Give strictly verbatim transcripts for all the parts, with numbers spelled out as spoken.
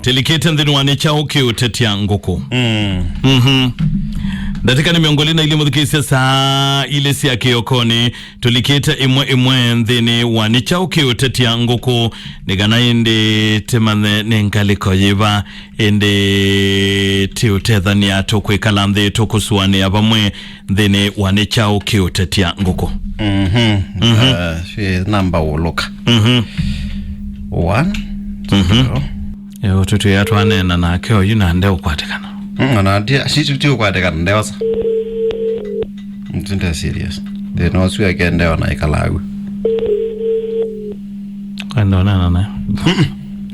Tũlikĩte nthĩnĩ wa Nĩ Kyaũ Kĩũtetya Ngũkũ. Mm. Mhm. Ndatĩka nĩ mĩongo ĩlĩ na ilĩ mũthikĩĩsya saa ilĩ sya kĩokonĩ. Tũlikĩte ĩmwe ĩmwe nthĩnĩ wa Nĩ Kyaũ Kĩũtetya Ngũkũ. Nĩ kana ĩndĩ tũmanye nĩ ngalĩko yĩva ĩndĩ tũũtethany'a, tũkwĩkala nthĩ, tũkũsũanĩa vamwe nthĩnĩ wa Nĩ Kyaũ Kĩũtetya Ngũkũ. Mhm. Mhm. Eh, she namba ũlũka. Mhm. One, mhm, zero. Ĩĩ, ũtũtwĩa twaneena nake oyu na ndeũkwatĩkana. Mm, ona ndia, si ti ũkwatĩkana, ndeosa. Nti nde serious. Thĩna ũsu eke ndeona ĩkalagu. Kwenda ũneena naye. Mm-mm.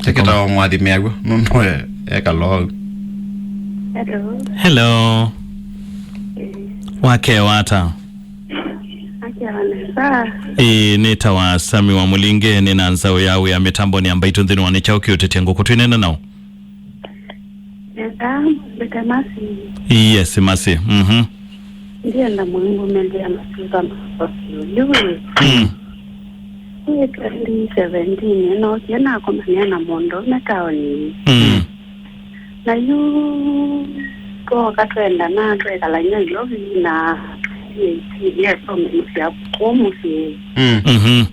Teketa wa mwathi meagwo. Nũndũ e, ekala oyu. Hello. Hello. Eh. Wakya ata? Akya nesa. Ĩĩ, nĩtawa Sami wa Mũlinge, nĩ na nzaũ ya wĩa mĩtambonĩ ya mbaitũ nthĩnĩ wa Nĩ Kyaũ Kĩũtetya Ngũkũ. Twĩneena naũ? Nesa, mbĩte Masi. Yes, Masi. Mhm. Ndienda mũingũmĩlĩa matuka makosi ũyu. Mm. Ĩ twenty seventeen, nookie nakomania na mũndũũme taoni. Mm. Na yu twooka twendana, twekalany'a Nairobi, na twenty eighteen, yesomethya kũu mũsyĩ. Mm. Mhm.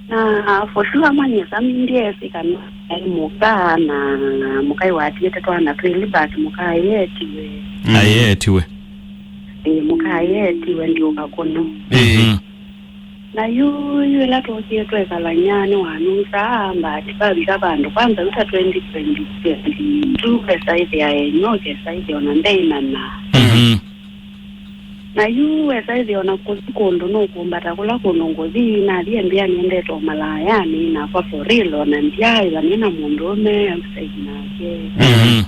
Na for sure, amanyĩsa ndyeesĩ kana aĩ mũka, na mũka ĩwatiĩte twana twĩlĩ, but mũka aĩ etiwe. Mm. Aĩ etiwe. Ĩĩ, mũka aĩ etiwe, ndiũka kũno. Ĩĩ. Mhm. Na yu, yu ĩla twookie twekalany'a nĩwanũsaa, but vavika vandũ, kwanza uta twenty twenty-two, esaĩthĩa enywa, ũkesaĩthĩa ona ndeĩmanya. Mhm. Na yu wesaĩthĩa ona kũthi kũndũ nũkũmbata kũla kũndũ ngũthi, nathi mbĩa nĩendete ũmalayanĩ nakwa for real, ona ndyaaĩva nĩ na mũndũũme outside nake. Mhm.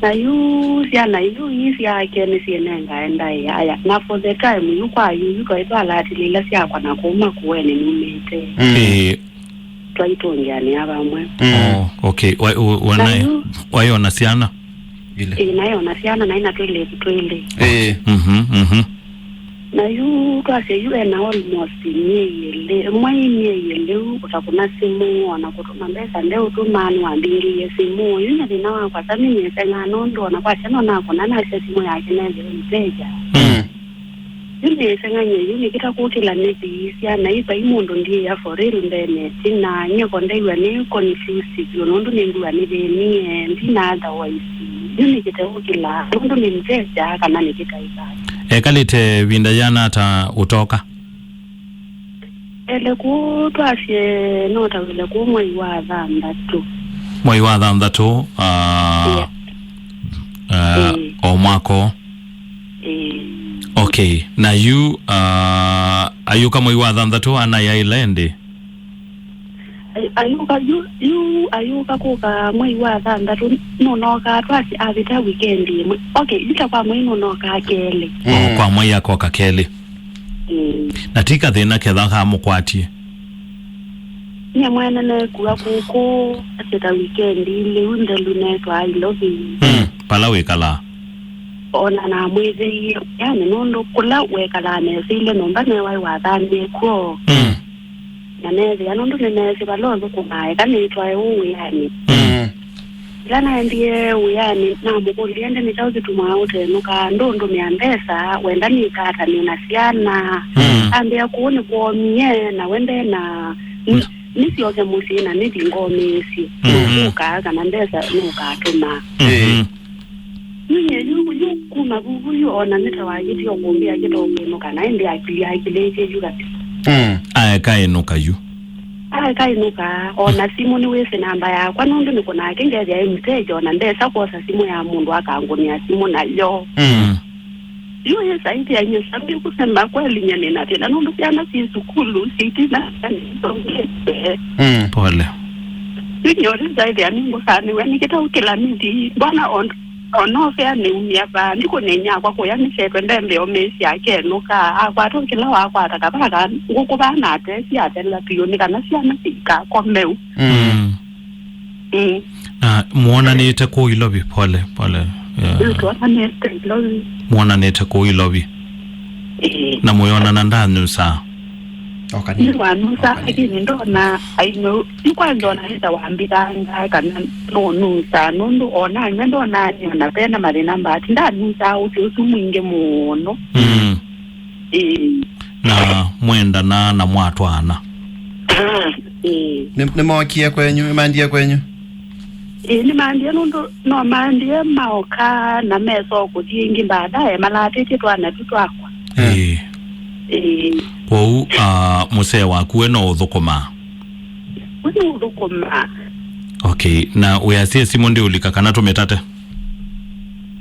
Na yu syana isu ii syake nĩsyĩnengae ndaĩa, aya. Na for the time yu kwa yu, yu twaĩ twalatilĩla syakwa na kũu makũenĩ numĩte. Mm. Ĩĩ. Twaitũngĩanĩa vamwe. Mm. Oh, okay. Wa, wa, wa, na naĩ, yu waĩ ona syana? Ile. Ĩĩ, naĩ ona syana, naĩ na twĩlĩtu twĩlĩ. Ĩĩ. Mhm, mhm. Na yu twasye yu ena almost myei ĩlĩ, mwai myei ĩlĩ yu ũtakũna simũ, ona kũtũma mbesa ndeũtũma, nĩwambingĩie simũ. Yu na thĩna wakwa, Sami, nĩseng'aa nũndũ ona kwasya no nakũna, nasya simũ yake nethĩwe mteja. Mm. Yu nĩseng'any'e yu nĩkĩta kũkĩla nĩthiisya, na ĩvai mũndũ ndiĩa for real mbene ĩtina, nyie ko ndew'a nĩ confused vyũ nũndũ nĩngw'a nĩthĩnie, ndina otherwise. Yu nĩkĩte ũkĩla nũndũ nĩ mteja kana nĩkĩtaĩka. Ekalĩte ĩvinda yĩana ata ũtoka? Ele kũu twasye notawĩle kũu mwei wa thanthatũ. Mwei wa thanthatũ, ah, yeah, ah, ĩĩ, o mwaka ũũ? Ĩĩ. Okay, na yu, ah, ayũka mwei wa thanthatũ, anaĩ aĩla ĩndĩ? Ay-, ayũka yu, yu ayũka kũka mwei wa thanthatũ, nũnokaa twasye avĩta weekend ĩmwe. Okay, yu ta kwa mwei nũnokaa kelĩ. Oh, mm, kwa mwei akoka kelĩ. Ĩĩ. Na ti kathĩna ketha kamũkwatie? Nyie mwene neekua kũkũ, asye ta weekend ilĩ u nthelu neetwaa Nairobi. Mm, pala wĩkalaa? Ona namwĩthĩie, yani, nũndũ kũla wekalaa nesĩile nyũmba newaĩ wathamie kw'o. Mm. Na neethĩa nũndũ nĩneesĩ vala ũthũkũmaa, eka nĩtwae ũũ wĩanĩ. Mm. Ĩla naendie wĩanĩ, namũkũlya, "Ĩndĩ nĩ kyaũ kĩtumaa ũtenũka? Ndũndũmĩa mbesa, wenda nĩkata nĩ na syana." Mm. Ambĩa, "Kũu nĩkwomie, na we nde na, nĩ, mm, nĩsyoke mũsyĩ na nĩthi ngomĩĩsye. Mm. Nũkũkaa kana mbesa nũkatũma." Mhm. Yu nyie yu, yu kuma vuvu yu ona nĩ ta wagĩtie ũkũmbĩa kĩtoo kwĩnũka, na ĩndĩ akili akilĩtye yu kabisa. Mm. Aeka ĩnũka yu. Aeka ĩnũka, ona simũ nĩwĩsĩ namba yakwa, nũndũ nĩkũnake ngethĩa e mteja, ona ndesa kwosa simũ ya mũndũ akangũnĩa simũ nayo. Mm. Yu ĩsaĩthĩa nyie Sami, kusema kweli, nyie nĩna thĩna, nũndũ syana syĩ sukulu, sitina, nĩsongete. Mm. Pole. Yu nyie ũrĩsaĩthĩa nĩngũsanĩw'a nĩ kĩtau kĩla nĩthi, mbona on-, onovea nĩumya vaa, ndikũnĩnyakwa kũya nĩsetwe ndembeo mĩsyĩ akenũka, akwata kĩla wakwata kavaka ngũkũ vaa na atesi atela piũ, nĩ kana syana sikakome u. Mm. Mm. Mm. Na mwonanĩte kũu Ilovi? Pole, pole. Yeah. Yu twonanĩte Ilovi. Mwonanĩte kũu Ilovi? Ĩĩ. Na mũyonana ndanyusaa? O kanini. Nĩwanusa, o kanini. Lakini ndona aimwe, yu kwanza ona nĩta wambithanga kana nũnusa, nũndũ ona anywe ndona anywa na pena mathĩna mbati, ndanusaa ũsĩ ũsu mwingĩ mũno. Mm. Ĩĩ. Na mwendanaa na mwatwaana? Ĩĩ. Nĩ, nĩmookie kwenyu, nĩmaendie kwenyu? Ĩĩ, nĩmaendie nũndũ no maendie maoka na meso kũthi ĩngĩ baadaye, malatĩtye twana tu twakwa. Ĩĩ. Ĩĩ. Kwoou, ah, mũsee waku we no ũthũkũmaa? We no ũthũkũmaa. Okay, na wĩasye simũ ndĩũlika kana tũmĩtate?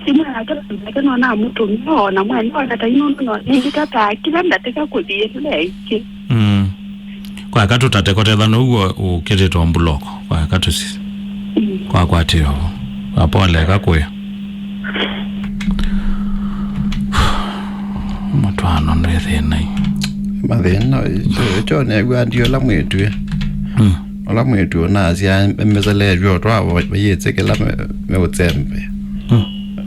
Simũ yake, yake no namũtũmĩa o na mwene ona ta inũndũ no nĩngĩtataa kĩla ndatĩka kũthi ĩla ĩngĩ. Mm. Kwaka tũtate kũtetha nũguo ũkĩtĩtwe mbuloko. Kwaka tũsi. Mm. Kwakwatĩo. Apoleka kwĩ. Mũtwaano nĩ thĩna ĩ. Mathĩna, ĩkyo, ĩkyo nĩw'a ndi ũla mwĩtũ ĩ. Mm. Ũla mwĩtũ nasya mĩseleetw'e ũtwa vayĩtĩkĩla meũtsembe. Mm.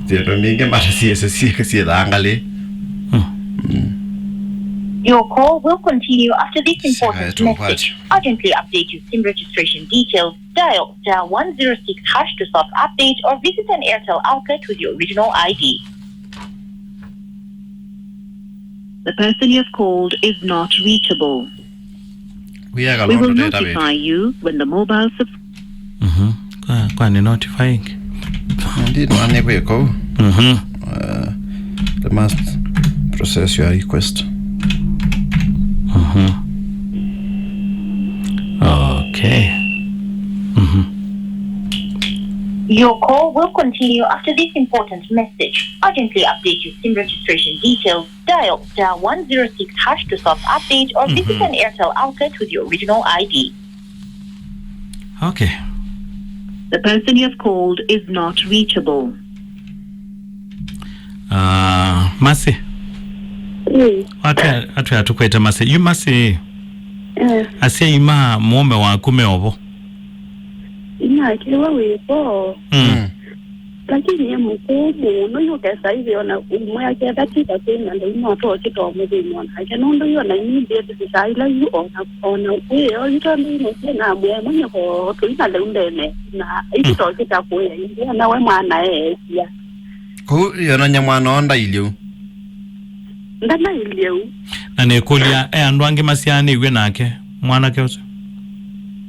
Syĩndũ mbingĩ mata syĩsĩ syĩthanga lĩ. Mm. Mm. Your call will continue after this important message. Urgently update your SIM registration details. Dial star one zero six hash to self-update or visit an Airtel outlet with your original I D. The person you have called is not reachable. We will notify you when the mobile subs- Mhm. Kwa, kwa ni notifying. Ndi nwane kwe ko. Mhm. Uh, they must process your request. Mhm. Okay. Mhm. Your call will continue after this important message. Urgently update your SIM registration details. Dial star one zero six hash to self-update or visit an Airtel outlet with your original I D. Okay. The person you have called is not reachable. Ah, Masi. Mm. Atwe, atwe atukwete Masi. Yu Masi. Eh. Asyai ma mũũme waku me ovo? Inakĩwa wĩvo. Mm. Mm. Lakini e mũkũũ mũno, yu ũkesa ĩthĩ ona ũmwe aketha ti ta kwĩ na ndai no tokĩta ũmũthĩnĩ onake. Nũndũ yu ona inyuĩ ndĩe thibitalĩ ila yu ona, ona wĩo yu tondũ ino syĩ na mwĩe mwenye ko tũi na lĩu mbene. Na ithi tokĩta kũĩa ĩndĩ ona we mwana eesia. Kũu yonany'a mwana o ndailyĩ u. Ndanailye u. Na nĩkũlya, e andũ angĩ masyaanĩw'e nake mwanake ũsu?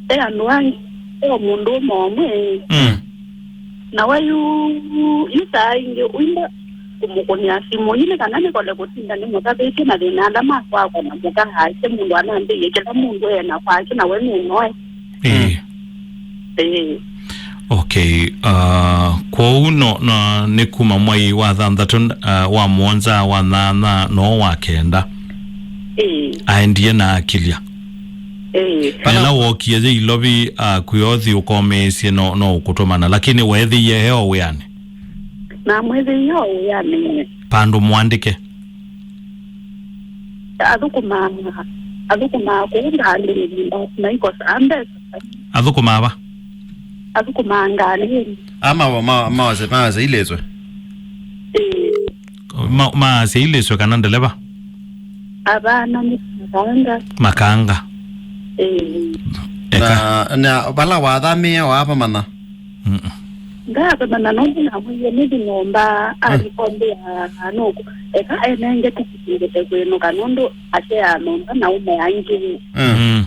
E andũ angĩ, e o mũndũ ũme ũmwe. Mm. Na we yu, yu saa ingĩ ũimba kũmũkũnĩa simũ. Yu nĩ kana nĩkole kũtinda nĩmũtavĩtye mathĩna ala makwakwa na mũka ake mũndũ anambĩie kĩla mũndũ e na kwake na we nũnoe. Ĩĩ. Mm. Ĩĩ. Okay, uh, kwoou no, no, nĩ kuma mwai wa thanthatũ, uh, wa mũonza, wa nyanya, no wa kenda. Ĩĩ. Aendie na akilya. Ĩĩ. Ela wokie ye ilovi, uh, kwĩothi ũkomĩĩsye no, no ũkũtũmana, lakini weethĩie e o wĩanĩ? Na mwĩthĩie o wĩanĩ. Pandũ mwandĩke. Athũkũmaa, athũkũmaa kũu ngalĩnĩ, but maikosaa mbesa. Athũkũmaa va? Athũkũmaa ngalĩnĩ. Ama wa, ma, ma, mawase, mawase ilĩswe? Ĩĩ. Ma, mawase ilĩswe kana ndeleva? Avana nĩ makanga. Makanga. Ĩĩ. Eka. Na, na vala wathamĩe waavamana? Mm-mm. Ndaavamana nũndũ namwĩie nĩthi nyũmba, mm, alikombea nũkũ. Eka enenge tikiti ngĩte kwĩnũka nũndũ aseaa nyũmba na ũme angĩ. Mm. Mm.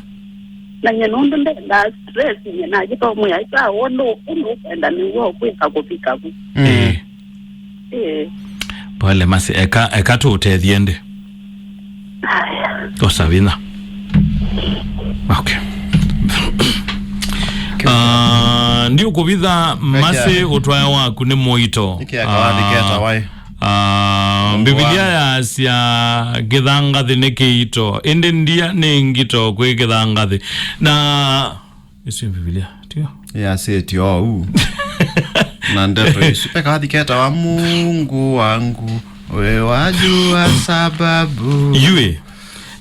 Na nye nũndũ ndendaa stress, nye nakĩtomwĩa, "Sawa, ũndũ ũndũ ũkwenda nĩw'o ũkwĩka kũvika vu." Mm. Ĩĩ. Ĩĩ. Pole Masi, eka, eka tũũtethie ndĩ. Aya. Osa vinya. Okay. Ah, ndiũkũvitha Masi, ũtwae waku nĩ mũito. Nĩkĩ akawathi keta wai? Ah, Mbivilia yasya kĩthangathĩ nĩ kĩito, ĩndĩ ndia nĩ ngito kwĩ kĩthangathĩ. Na Ĩsu nĩ Mbivilia, tio? Yasĩtye ũu. Na ndeto isu. Eka athi ketawa, "Mungu wangu, we wajua sababu." Yue.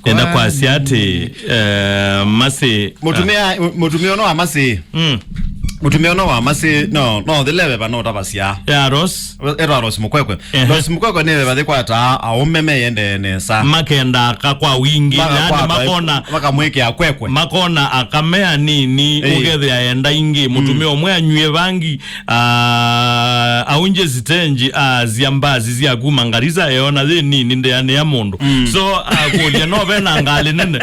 Enda kwasya atĩ, eh, Masi, mũtumĩa, ah, mũtumĩa ũno wa Masi. Mm. Mũtumĩa ũno wa Masi, no, no, thileve vano ũtavasya. Ya Rose. Etwa Rose Mukwekwe. Ehe. Rose Mukwekwe nĩ veva thikwataa aũme meyendee nesa. Makenda aka kwa wingi, makenda yani makona, makamwĩkĩa kwekwe. Makona aka me anini, ĩĩ, ũkethĩa enda ingĩ, mũtumĩa ũmwe anyue vangi, ah, aunje sitenji, azya mbasi sya kuma Ngarisa, eona yĩ nini ndeanĩ ya mũndũ. Mm. So, akũlya no ve na ngalĩ nene.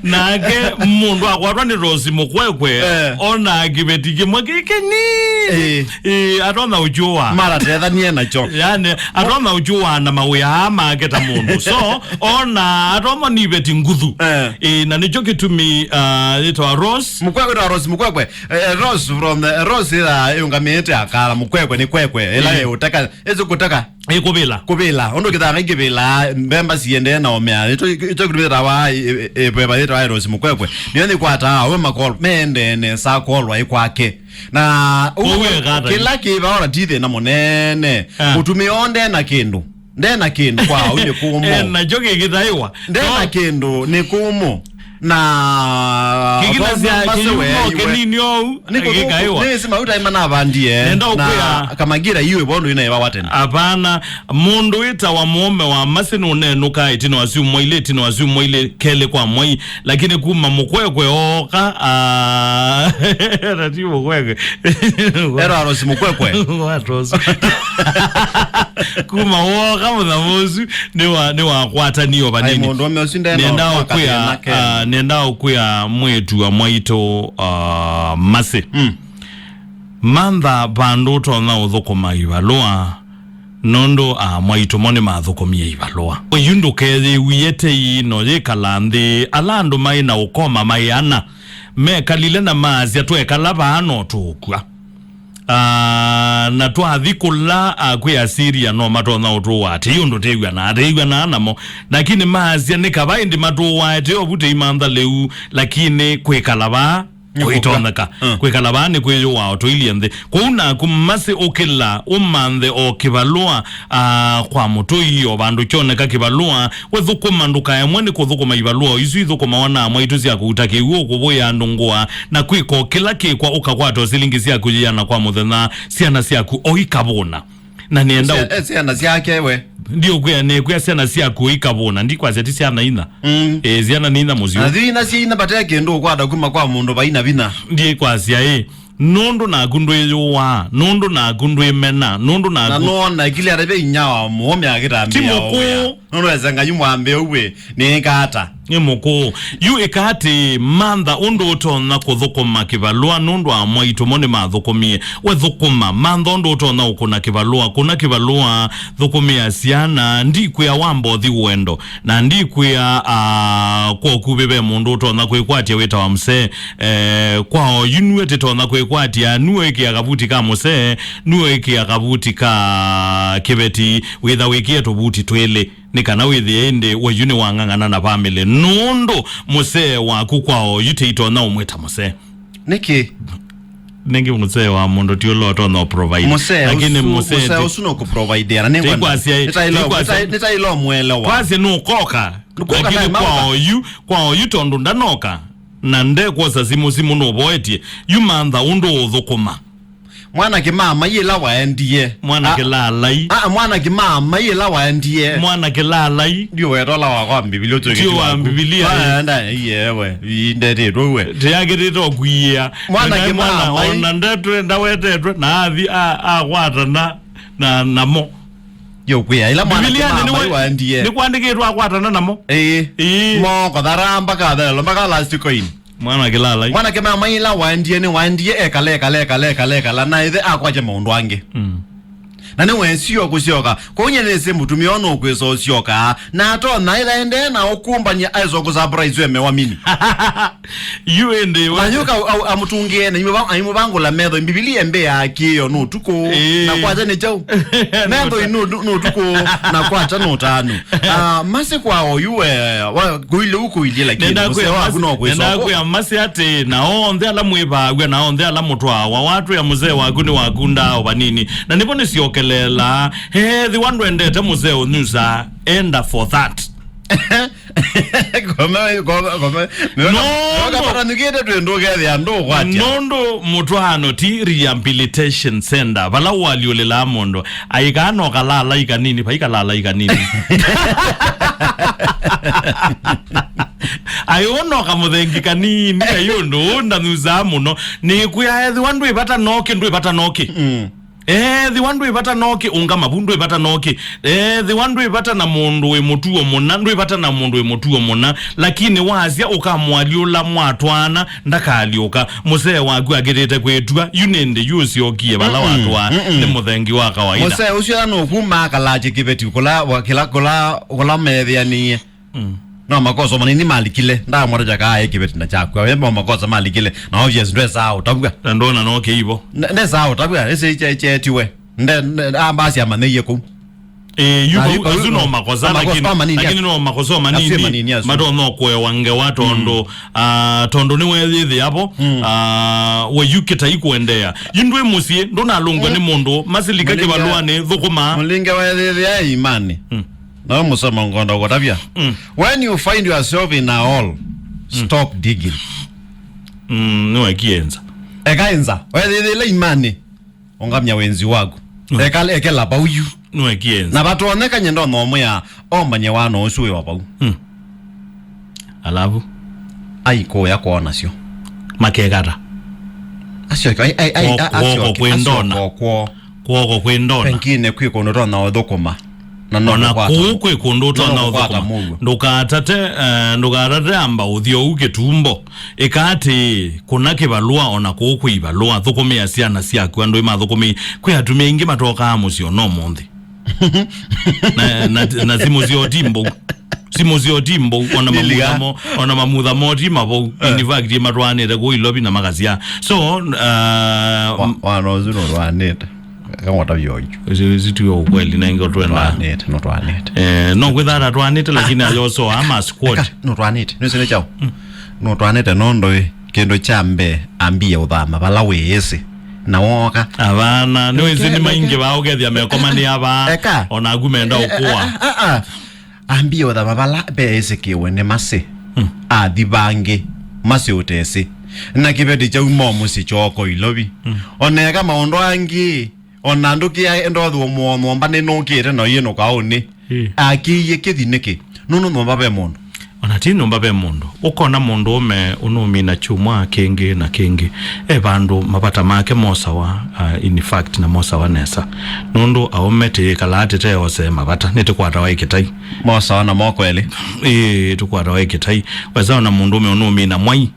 Nake mũndũ akwatwa nĩ Rose Mukwekwe, eh, ona kĩveti kĩmwe kĩkĩnini. Eh. Eh, atonya ũkyũa. Mara tethanie nacho. Yani, atonya ũkyũa na mawĩa aa make ta mũndũ. So, ona atonya nĩ iveti nguthu. Eh. Eh, na nĩkyo kĩtumi, ah, yĩtawa Rose. Mukwekwe, ta Rose Mukwekwe. Eh, Rose from the, Rose ĩla ĩũngamĩte akala Mukwekwe nĩ kwekwe. Ĩla, mm, ĩũteka, ĩsĩ kũteka. Ĩkũvĩla. Kũvĩla. Ũndũ kĩthanga ikĩvĩla, mbemba siendee na omea. Ĩto, ĩto kĩtumi yĩtawa, ĩ-, ĩ-, ĩveva yĩtawa Rose Mukwekwe. Nĩyo nĩkwataa, we makol, meendee nesa kolwa ĩ kwake. Na, kwoou eka ata kĩla kĩva ona ti thĩna mũnene. Ah. Mũtumĩa oo nde na kĩndũ. Nde na kĩndũ kwao, nĩ kũmũ. Eh, nakyo kĩkĩtaĩwa. Nde na kĩndũ, nĩ kũmũ. Na kĩkĩlasya kĩyumo kĩnini ou, nĩ kũthũku, gĩkaĩwa. Nĩ ĩsĩ mauta ĩmanavandie. Nenda na ũkwĩa. Kamagira iwe bondo ina ĩvawa tene. Apana, mũndũ wĩtawa mũũme wa Masi nũnenũka ĩtina wa syumwa ilĩ, ĩtina wa syumwa ilĩ, kelĩ kwa mwai, lakini kuma Mukwekwe ooka, ah, na ti Mukwekwe. Erwa Rose Mukwekwe. Wa Rose. Kuma woka mũthenya ũsu, nĩwa-, nĩwakwatanio vanini. Ai, mũndũũme ũsu ndena nenda ũkwĩa, ah, nenda ũkwĩa mwĩĩtu wa mwaitũ, ah, Masi. Mm. Mantha vandũ ũtonya ũthũkũma ivalũa, nũndũ, ah, mwaitũ mo nĩmathũkũmie ivalũa. Yu ndũkeyĩwie tei no yĩkala nthĩ, ala andũ maĩ na ũkoma maĩ ana, mekalile na maasya, "Twekala vaa no tũũkw'a." Ah, na twathi kũla, ah, kwĩ Asiria, no matonya ũtũũa atĩ, yu ũndũ tĩw'ana, tĩw'anaa namo. Lakini maasya, "Nĩ kava ĩndĩ matũũaa ete ovu tĩimantha lĩu, lakini kwĩkala vaa, nĩ kũkw'a, kũitonyeka." Mm. Kwĩkala vaa nĩ kwĩyũaa o tũilyĩ nthĩ. Kwoou naku Masi ũkĩla, ũmanthe o kĩvalũa, ah, kwa mũtũi, o vandũ kyoneka kĩvalũa, we thũkũma, ndũkaemwe nĩ kũthũkũma ivalũa o isu ithũkũmawa na amwaitũ sya kũuta kĩw'ũ, kũvũĩa andũ ngũa, na kwĩka o kĩla kĩkwa, ũkakwata o silingi syaku yĩana kwa mũthenya, syana syaku o ikavũna. Na nĩenda ũ- Sya-, eh, syana syake we. Ndiũkwĩa, nĩkwĩa syana syaku o ikavũna, ndikwasya ti syana inya. Mm. Eh, syana nĩ inya mũsyĩ. Na thi inya syĩ inya vate kĩndũ ũkwata kuma kwa mũndũ vaina vinya. Ndikwasya, ĩ. Nũndũ naku ndwĩyũaa, nũndũ naku ndwĩmena, nũndũ naku. Na nũona ĩkili atavya inya wa mũũme akĩtambĩa. Ti mũkũũ. Nũndũ esenga yu mwambe ũw'e, nĩĩka ata? Nĩ mũkũũ. Yu ĩka atĩĩ, mantha ũndũ ũtonya kũthũkũma kĩvalũa, nũndũ amwaitũ mo nĩmathũkũmie. We thũkũma, mantha ũndũ ũtonya ũkũna kĩvalũa, kũna kĩvalũa, thũkũmĩa syana, ndikwĩa wambothi wendo, na ndikwĩa, ah, kwa ũkuvĩ ve mũndũ ũtonya kwĩkwatya wĩtawa msee. Eh, kwa oyu nue tĩtonya kwĩkwatya, nue ĩkĩa kavuti ka mũsee, nue ĩkĩa kavuti ka kĩveti, wĩtha wĩkĩe tũvuti twĩlĩ, nĩ kana wĩthĩe ĩndĩ oyu nĩwang'ang'ana na vamĩlĩ, nũndũ mũsee waku kwa oyu tĩitonya ũmwĩta mũsee. Nĩkĩ? Nĩngĩ mũsee wa mũndũ ti ũla ũtonya ũprovide. Mũsee. Lakini ũsu, mũsee mũsee ti-, ũsu no kũprovide, na nĩngwenda, tikwasya, nĩtaĩlo, tikwasya, nĩtaĩlo mwelewa. Kwasya nũkoka, nũkoka lakini kwa oyu, kwa oyu tondũ ndanoka. Na ndekwosa simũ, simũ nũvoetye. Yu mantha ũndũ ũthũkũma. Mwanake mama yĩla waendie. Mwanake lalai. Ah, mwanake mama yĩla waendie. Mwanake lalai. Ndio wetola wa kwa Mbivilia ũtwĩkĩti wa Mbivilia, eh. Waenda, iyewe, indetĩtwe we. Teyakĩtĩte ũkwĩĩa. Mwanake mama. Ona ndetwe, ndawetetwe, na athi, a, akwatana na, namo. Yo kwĩa, ila mwanake mama yu waendie. Nĩkwandĩkĩtwe akwatana namo. Ĩĩ. Ĩĩ. Moko tharamba kathelelo, mpaka last coin. Mwanake lalai. Mwanake mama ila waendie nĩ waendie ekala, ekala, ekala, ekala, ekala, na ĩthe akwatya maũndũ angĩ. Mm. Na nĩ wesio kũsyoka. Kwoou nye nĩsĩ mũtumĩa ũno ũkwĩsa ũsyoka. Na atona ĩla endee na ũkumbany'a aĩsa kũsurprise we mewa mini. Yu ĩndĩ we. Na yuka au, amũtungĩe na imũva-, imũvangũla metho. Mbivilia ĩmbĩa kĩo nũtukũ. Ĩĩ. Na kwata nĩ kyaũ. Metho nũ-, nũtukũ na kwata nũtanu. Ah, Masi kwa oyu we, wa, kũile ũkũilie lakini nenda mũseo kwĩa waku Masi, no kwĩsoko. Nenda kwĩa Masi atĩ, na onthe ala mwĩvaaw'a, na onthe ala mũtwaawa, watwĩa mũsee waku nĩ waku ndaa o vanini. Na nĩvo nĩsyokeleelaa, ethĩwa ndwendete mũsee ũnyusa, enda for that. Kome, kome, kome. No, no. Kapata nukite twindu kethia ndu kwatia. Nũndũ mũtwaano ti rehabilitation center, vala ũalyũlĩlaa mũndũ. Aikaa no kalalai kanini, vai kalalai kanini. Aiũnoka mũthengi kanini, aiũndũ ũũ ndanuthaa mũno. Nĩkwĩa ethĩwa ndwĩ vata noki, ndwĩ vata noki. Mm. Ethĩwa ndwĩ vata noki, ũngama vu, ndwĩ vata noki. Ethĩwa ndwĩ vata na mũndũ wĩ mũtuo mũna, ndwĩ vata na mũndũ wĩ mũtuo mũna. Lakini wasya ũkamwalyũla mwatwaana, ndakalyũka. Mũsee waku akĩtĩte kwĩtw'a, yu nĩndĩ yu ũsyokie vala watwaa, nĩ mũthengi wa kawaida. Mũsee ũsu ela nũkuma akalache kĩveti kũla, wa-, kĩla, kũla, kũla meethĩanĩie. Mm. No makosa manini malikile, ndamwata jaka ae kĩveti na chakwa. We mo makosa malikile, na obvious ndwesa ũtavw'a. Na ndona no kĩivo. Ndesa ũtavw'a, ese che, chetiwe. Nde, nde, ambasi amanyie kũu. Eh, yu na bau, yu bau, asu no makosa, na makosa lakini, manini, lakini no makosa manini, asu manini asu. Matonya kwewa ngewa tondũ, ah, tondũ nĩ weyĩthĩ hapo, ah, we yu kĩtai kuendea. Yu ndwĩ mũsyĩ, ndũnalũngwa nĩ mũndũ, masilika kĩvalũanĩ, thũkũma. Mũlinge weyĩthĩa imani. Mm. Na we mũsomo ngondo kũtavya. Mm. When you find yourself in a hole, stop digging. Mm, nĩwekie nza. Eka nza. Weyĩthĩle imani. Ũngamya wenzi waku. Mm. Eka, ekela vau yu. Nĩwekie nza. Na vatonyeka nyenda ũnomwĩa ombanye wana ũsu wĩ wa vau. Mm. Alafu? Ai kũya kwona syo. Makekata. Asyo, ai, ai, ai, kwoko, asyo, kwoko kwĩ ndona. Kwoko. Kwoko kwĩ ndona. Pengine kwĩ kũndũ ũtonya ũthũkũma. Na no ona kũkwata. Kũu kwĩ kũndũ ũtonya ũthũkũma. Mũuo. Ndũkatate, eh, ndũkatate amba ũthiĩ ũu kĩtumbo. Ĩka atĩĩ, kũna kĩvalũa, ona kũu kwĩ ivalũa. Thũkũmĩa syana syaku, andũ ĩmathũkũmĩi. Kwĩ atumĩa aingĩ matokaa mũsyĩ ona ũmũnthĩ. Na, na, na simũ syoo ti mbou. Simũ syoo ti mbou, ona mamutha mo, ona mamutha mo ti mavou. Eh. In fact, matwaanĩte kũu Ilovi na makasya. So, uh, wa-, wana ũsu nũtwaanĩte. Kang'ota vyo yu. Isi, isi tiyo ukweli, na ingo twenda. Nũtwaanĩte, nũtwaanĩte. Eh, no kwĩthara twaanĩte, lakini ayoso ama squad. Eka, nũtwaanĩte. Nũsĩ nĩ kyaũ? Mm. Nũtwaanĩte nũndũ ĩ. Kĩndũ kya mbee, ambie ũthama vala wĩĩsĩ. Na wooka. Avana, nĩwĩsĩ nĩ maingĩ vaa ũkethĩa mekomanĩa vaa. Eka. Onaku menda ũkũa. Eh, eh, ah, ah. Ambie ũthama vala veĩsĩkĩwe nĩ masĩ. Mm. Athi vangĩ, masĩ ũtesĩ. Na kĩveti kyauma o mũsyĩ kyooko Ilovi. Mm. Oneka maũndũ angĩ. Ona ndũkĩa ndothwa mũono mba nĩnũkĩte na ũyĩnũka ũnĩ. Ĩ. Akĩie kĩthi nĩkĩ? Nũndũ nyũmba ve mũndũ. Ona ti nyũmba ve mũndũ. Ũkona mũndũ ũme ũnũmina kyumwa kĩngĩ na kĩngĩ. E vandũ mavata make mosawa, uh, in fact, na mosawa nesa. Nũndũ aũme tĩĩkalaa tĩteose mavata, nĩtũkwatawa ĩkĩtai. Mosawa na moko elĩ. Ĩĩ, tũkwatawa ĩkĩtai. Wesa ona mũndũ ũme ũnũmina mwai.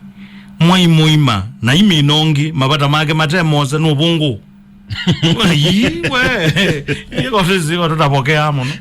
Mwai mũima, na imina ũngĩ, mavata make mate mose, nũvũngũ. Ii, we. Ii, kwa sisi, kwa tutapokea mũno.